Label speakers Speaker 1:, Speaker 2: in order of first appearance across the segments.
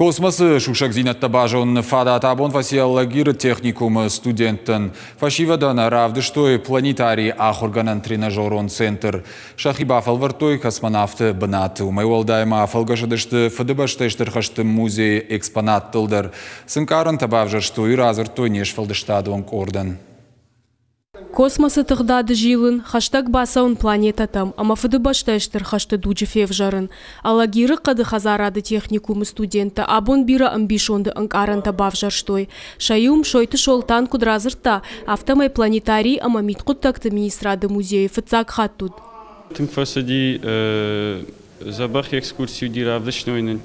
Speaker 1: Космосы сусӕгдзинӕдтӕ базоныны фадат абон фӕци Алагиры техникумы студенттӕн. Фӕсивӕдӕн равдыстой планетарийы ахуыргӕнӕн тренажерон центр. Сӕхи бафӕлвӕрдтой космонавты бынаты. Уымӕй уӕлдай ма афӕлгӕсыдысты Фыдыбӕстӕйы Стыр хӕсты музейы экспонаттыл дӕр. Цы нкъарӕнтӕ бавзӕрстой, радзырдтой не сфӕлдыстадон къордӕн.
Speaker 2: Космосы тыгъдады зилын, хӕстӕг бацӕуын планетӕтӕм ӕмӕ Фыдыбӕстӕйы Стыр хӕсты дуджы февзӕрын. Алагиры хъӕды хӕдзарады техникумы студенттӕ абон бирӕ ӕмбисонды ӕнкъарӕнтӕ бавзӕрстой. Сӕ иу Мсойты Солтан куыд радзырдта, афтӕмӕй планетарий ӕмӕ мидхъуыддӕгты министрады музейы фыццаг хатт уыд.
Speaker 3: Тынг фӕцыди дзӕбӕх экскурси уыди, равдыстой нын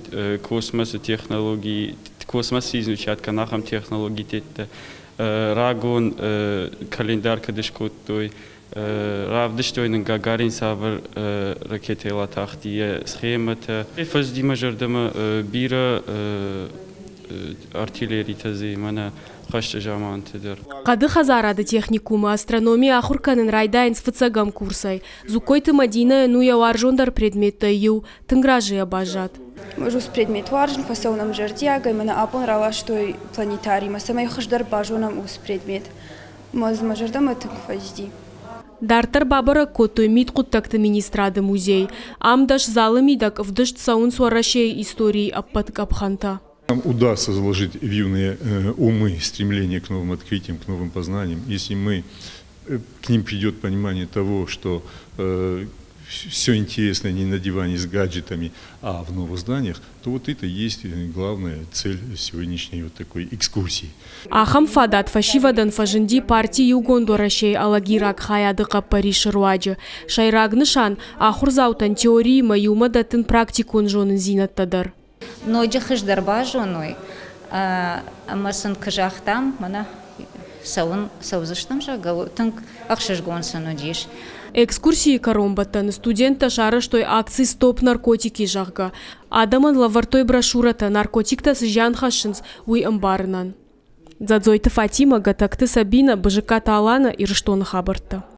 Speaker 3: космосы технологи, космосы изучат кӕнӕ ахӕм технологитӕ. Рагон календар кӕд скодтой, равдыстой нын Гагарин цавӕр ракетӕйыл атахти, йӕ схемӕтӕ. Фӕзыди мӕ зӕрдӕмӕ бирӕ артиллеритӕ дзы мӕнӕ хӕсты заманты дӕр.
Speaker 2: Хъӕды хӕдзарады техникумы астрономи ахуыр кӕнын райдайынц фыццӕгӕм курсӕй. Дзугкойты Мадинӕйӕн у йӕ уарзондӕр предметтӕй иу, тынг разыйӕ баззад.
Speaker 4: Ӕз предмет уарзын, фӕцӕуын ӕм зӕрдиагӕй, мӕнӕ абон раластой планетаримӕ, цӕмӕй хуыздӕр базонӕм уыцы предмет. Мӕ зӕрдӕмӕ тынг фӕзыди.
Speaker 2: Дарддӕр бабӕрӕг кодтой мидхъуыддӕгты министрады музей. Ам дӕс залы мидӕг ӕвдыст цӕуынц Уӕрӕсейы историйы ӕппӕт къӕпхӕнтӕ.
Speaker 5: Нам удастся заложить в юные умы стремление к новым открытиям, к новым познаниям, если мы к ним придет понимание того, что все интересное не на диване с гаджетами, а в новых зданиях, то вот это и есть главная цель сегодняшней вот такой экскурсии.
Speaker 2: Ахӕм фадат фӕсивӕдӕн фӕзынди парти Иугонд Уӕрӕсейы алагираг хайады хъӕппӕрисы руаджы. Сӕйраг нысан ахуырдзаутӕн теориимӕ иумӕ дӕттын практикон зонындзинӕдтӕ дӕр.
Speaker 6: Ноджы хуыздӕр базоной ӕмӕ сын куы загътам, мӕнӕ цӕуын цӕудзыстӕм, зӕгъгӕ, тынг ӕхсызгон сын уыдис.
Speaker 2: Экскурсийы кӕронбӕттӕны студенттӕ сарӕзтой акци «Стоп наркотики», зӕгъгӕ. Адӕмӕн лӕвӕрдтой брошюрӕтӕ, наркотиктӕ цы зиан хӕссынц, уый ӕмбарынӕн. Дзадзойты Фатимӕ, Гӕтӕгты Сабинӕ, Бызыккаты Алана, Ирыстоны хабӕрттӕ.